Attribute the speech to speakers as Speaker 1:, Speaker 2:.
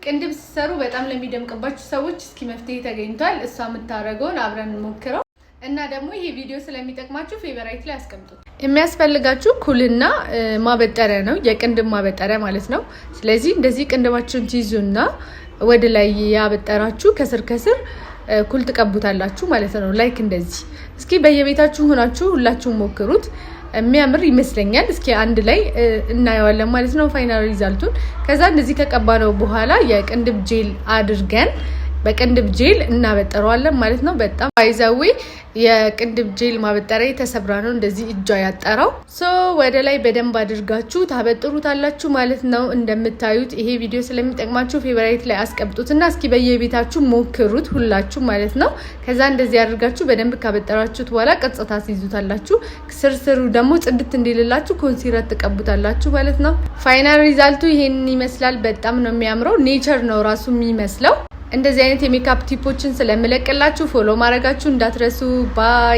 Speaker 1: ቅንድብ ስትሰሩ በጣም ለሚደምቅባችሁ ሰዎች እስኪ መፍትሄ ተገኝቷል። እሷ የምታደርገውን አብረን እንሞክረው እና ደግሞ ይሄ ቪዲዮ ስለሚጠቅማችሁ favorite ላይ አስቀምጡት። የሚያስፈልጋችሁ ኩልና ማበጠሪያ ነው፣ የቅንድብ ማበጠሪያ ማለት ነው። ስለዚህ እንደዚህ ቅንድባችሁን ትይዙና ወደ ላይ ያበጠራችሁ ከስር ከስር ኩል ትቀቡታላችሁ ማለት ነው። Like እንደዚህ። እስኪ በየቤታችሁ ሆናችሁ ሁላችሁም ሞክሩት። የሚያምር ይመስለኛል። እስኪ አንድ ላይ እናየዋለን ማለት ነው final result ኡን። ከዛ እንደዚህ ከቀባነው በኋላ የቅንድብ ጄል አድርገን በቅንድብ ጄል እናበጠረዋለን ማለት ነው። በጣም by the way የቅንድብ ጄል ማበጠሪያ ተሰብራ ነው እንደዚህ እጇ ያጠራው። So ወደ ላይ በደንብ አድርጋችሁ ታበጥሩታላችሁ ማለት ነው። እንደምታዩት ይሄ ቪዲዮ ስለሚጠቅማችሁ favorite ላይ አስቀምጡትና እስኪ በየቤታችሁ ሞክሩት ሁላችሁ ማለት ነው። ከዛ እንደዚህ አድርጋችሁ በደንብ ካበጠራችሁት በኋላ ቅርጽ ታስይዙታላችሁ። ስርስሩ ደግሞ ጽድት እንዲልላችሁ concealer ትቀቡታላችሁ ማለት ነው። Final result ኡ ይሄንን ይመስላል። በጣም ነው የሚያምረው። Nature ነው ራሱ የሚመስለው። እንደዚህ አይነት የ makeup tip ኦችን ስለምለቅላችሁ follow ማድረጋችሁ እንዳትረሱ። Bye.